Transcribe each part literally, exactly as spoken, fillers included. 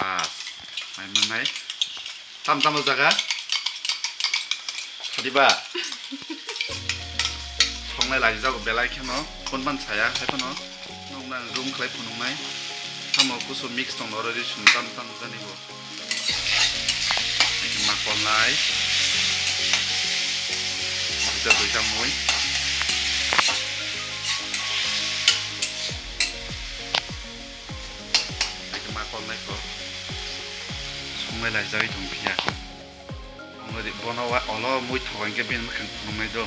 Bas. Mai manai. Tam tam jaga. Hadiba. Songnai lai jago belai kheno. Phone ban saya, hai phano. Nong nang room khlai phunuknai. Tamo kusu mix tong oro ri sum tam tam jani bo. Makol nai. Duita duita mui. Makol nai ko. Songnai lai jagwi tong phiya. Bono wa-, olo mui thogo hinkhe bini mwkhang phunuknai do.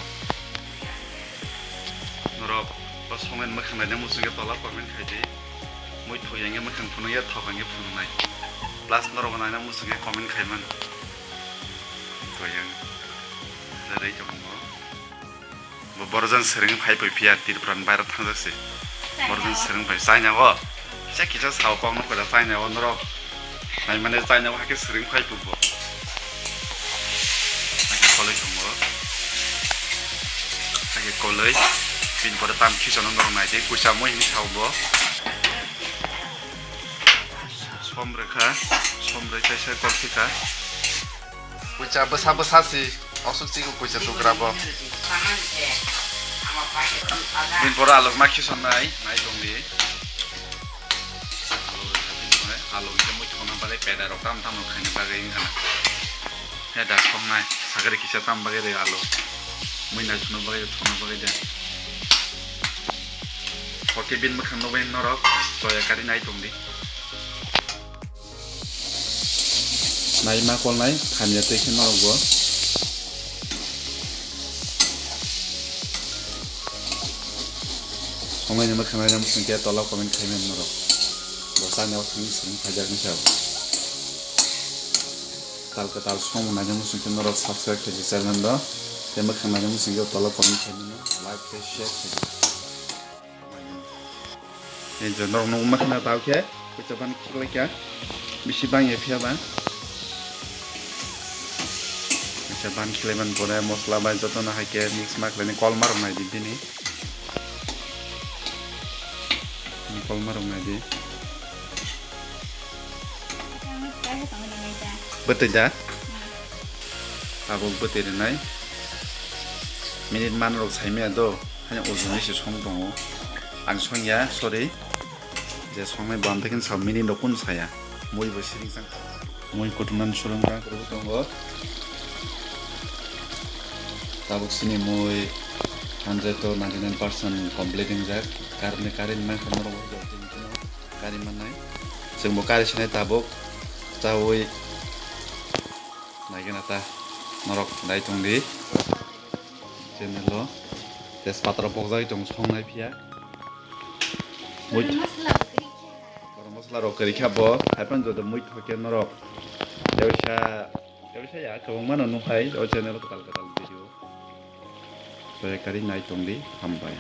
Norok o songmani mwkhang naina muchungkhe tola comment khai di. Mui thogo hinkhe mwkhang phunukya, thogo hinkhe phunuknai. Plus norok naina muchungkhe comment khai mano. Toyang. Jadai tongo. Bo borokjang swrwngwi phai phai phiya, Tripura ni bairo thangjak se. Borokjang swrwngwi phai, China o. Kisa kisa sao kokno koida China o norok. Nai mane China o hakhe swrwngwi phai phai bo. Hakhe koloi tongo. Hakhe koloi. Bini pore tam khisono norok nai di. Kuisa mui hinwi sao bo. Som rwkha. Som rwkha se kol khika. Kucha bwsa bwsa si, osuk chikon kucha tukra bo. Bini pore alok ma khisonnai, nai tongdi. Alok khe mui thona bagwi peda rok tam tam rok khaina bagwi wngkha na. He da songnai, sagri kisa tam bagwi re alok. Mui nai thona bagwi, thona bagwi de. Hoke bini mwkhang nugwi norok, toya kari nai tongdi. Nai ma kolnai, hamya tei khe norok bo. Songnai ni mwkhang nai nang sing khe tola comment khai mani norok. Bo chani o thangwi swrwng phaijak ni sao. Tal kwtal song nai nang sing khe norok subscribe khai di channel no. Tei mwkhang nai nang sing khe tola comment khai mani, like tei share khai di. Ei je norok nukma kheno tao khe, kucha ban khiklai kha, bisi bang ya phiya ba. Kucha ban khilai ban pore mosla bai jotono hai khe mix ma khlaini, kolma rok nai di bini. Kolma rok nai di. Bwtwi da? Abo bwtwi rwnai. Minute man rok sai maya do. Hani ujuni se song tongo. Ang song ya, sorry. Je songnai bam tei khe sa minute rok kun saya. Mui bo siring sang. Mui kutunani surung kha, kuru tongo. Tabuk sini mui hundred to ninety nine percent complete wngjak. Karni, karini mangkha norok bo jotoni phano kari mannai. Chwng bo kari sinai tabuk chaui naigena ta norok dai tongdi. Channel o tejpatra pokjagwi tongo, songnai phiya. Mui-, garam masala bo kwrwi kha. Garam masala rok kwrwi kha bo, hai phano joto mui thok khe norok. Tei sa, tei sa ya kwbangma no nukhai o channel o kwtal kwtal video. Soya kari nai tongdi, hambai.